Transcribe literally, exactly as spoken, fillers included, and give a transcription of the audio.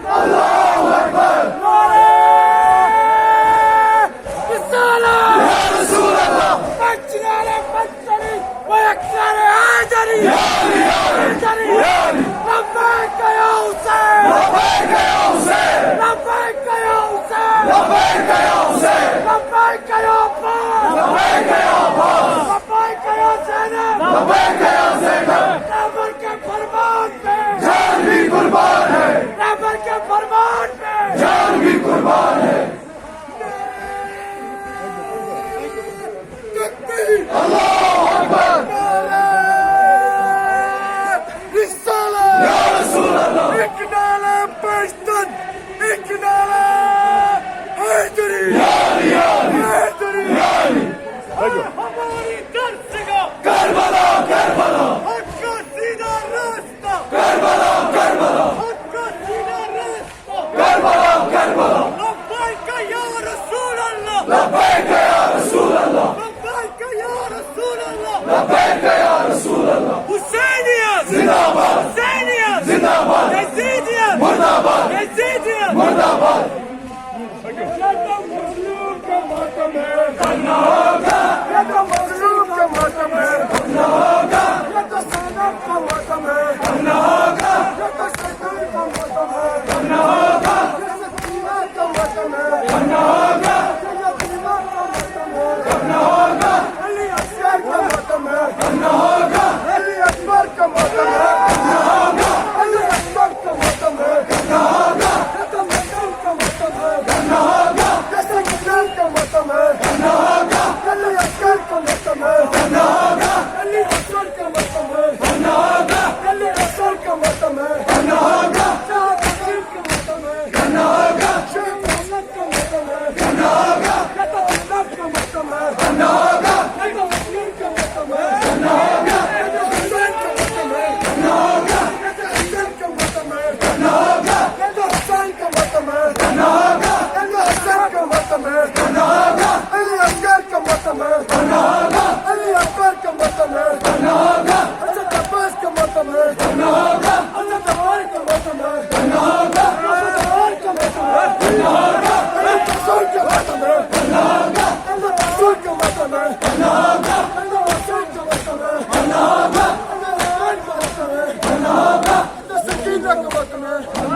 الله أكبر. نعرة رسالة. يا رسول الله. بچ نعرة بچ. ويكفي حيدري. يا علي، يا علي، حيدري. يا علي. لبيك يا حسين. لبيك يا حسين. لبيك يا حسين. لبيك يا حسين. لبيك يا عباس. لبيك يا عباس. لبيك يا زينب. لبيك يا زينب. رهبر کے فرمان پہ. جان بھی قربان ہے. رهبر کے فرمان پہ. جان بھی قربان ہے. تکبیر! الله أكبر! نعرة رسالة! يا رسول الله! ایک نعرہ پشتن! ایک نعرہ حیدری! يا علي، يا علي! حیدری! يا علي! ہماری درسگاہ! کربلا، کربلا! حق کا سیدھا راستہ! کربلا، کربلا! حق کا سیدھا راستہ! کربلا، کربلا! لبيك يا رسول الله! لبيك يا رسول الله! لبيك يا رسول الله! لبيك يا رسول الله! حسينيت! زندہ باد! حسينيت! زندہ باد! يزيديت! مردہ باد! يزيديت! مردہ باد! مظلوم کا ماتم ہے، دھرنا ہوگا۔ یہ تو مظلوم کا ماتم ہے، دھرنا ہوگا۔ یہ تو زینب کا ماتم ہے، دھرنا ہوگا۔ یہ تو شیطان کا ماتم ہے، دھرنا ہوگا۔ یہ یتیمہ کا ماتم ہے، دھرنا ہوگا۔ یہ یتیمہ کا ماتم ہے، دھرنا ہوگا۔ علی اصغر کا ماتم ہے، دھرنا ہوگا۔ علی اکبر کا ماتم ہے، دھرنا ہوگا۔ علی اکبر کا ماتم ہے، دھرنا ہوگا۔ یہ تو مظلوم کا ماتم ہے، دھرنا ہوگا۔ یہ تو مظلوم کا ماتم ہے، دھرنا ہوگا۔ علی اصغر کا ماتم ہے، دھرنا ہوگا۔ علی اصغر کا ماتم ہے، دھرنا ہوگا۔ علی اصغر کا ماتم ہے، دھرنا ہوگا۔ شاہ عباس کا ماتم ہے، دھرنا ہوگا۔ شاہ محمد کا ماتم ہے، دھرنا ہوگا۔ یہ تو زینب کا ماتم ہے، دھرنا ہوگا۔ یہ تو مظلوم کا ماتم ہے، دھرنا ہوگا۔ یہ تو حسین کا ماتم ہے، دھرنا ہوگا۔ یہ تو حسین کا ماتم ہے، دھرنا ہوگا۔ یہ تو حسین کا ماتم ہے، دھرنا ہوگا۔ یہ تو حسین کا ماتم ہے، دھرنا ہوگا۔ علی اصغر کا ماتم ہے، دھرنا ہوگا۔ علی اکبر کا ماتم ہے، دھرنا ہوگا۔ حضرت عباس کا ماتم ہے، دھرنا ہوگا۔ حضرت عمر کا ماتم ہے، دھرنا ہوگا۔ حضرت عمر کا ماتم ہے، دھرنا ہوگا۔ حضرت عثمان کا ماتم ہے، دھرنا ہوگا۔ حضرت رسول کا ماتم ہے، دھرنا ہوگا۔ حضرت رسول کا ماتم ہے، دھرنا ہوگا۔ حضرت عثمان کا ماتم ہے، دھرنا ہوگا۔ حضرت سکینہ کا ماتم ہے،